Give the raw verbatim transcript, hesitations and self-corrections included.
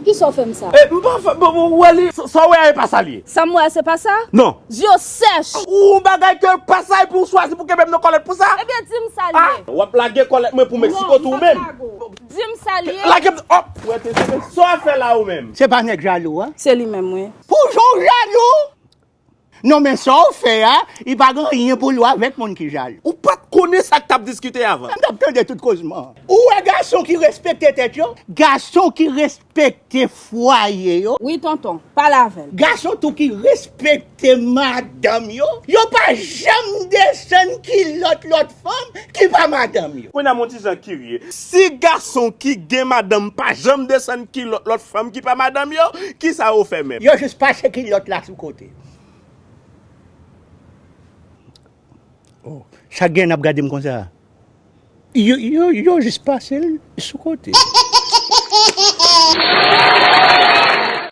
Kisa w fè m sa? E, m pa fè, bon, bon, ou wè li, sa, sa w wè a, e pa sa l ye. Sa m wè a, se pa sa? Non. Zye w sèch. Ou yon bagay ke pa sa, epi w chwazi pou kenbe m nan kòlèt pou sa? Ebyen, di m sa l ye. W ap lage kòlèt mwen pou Meksiko tou ou menm. Di m sa l ye. Lage m, hop, wè, te, te, sa w ap fè la ou menm. Se pa nèg jalou, a? Se li menm, wi. Pou jan w jalou? Non, men sa w fè a, li pa gen anyen pou l wè avèk moun ki jalou. Ou pa t konnen sa k t ap diskite avan. M t ap tande tout kozman. Ou wè gason ki respekte tèt yo? Gason ki respekte fwaye yo? Wi, tonton, pale avè l. Gason tou ki respekte madanm yo? Yo pa janm desann kilòt lòt fanm ki pa madanm yo. Kounye a m yon ti jan kirye. Si gason ki gen madanm pa janm desann kilòt lòt fanm ki pa madanm yo, kisa yo fè menm? Yo jis pase kilòt la sou kote. Oh, sa gen n ap gade m konsa? Yo, yo, yo jis pase l sou kote.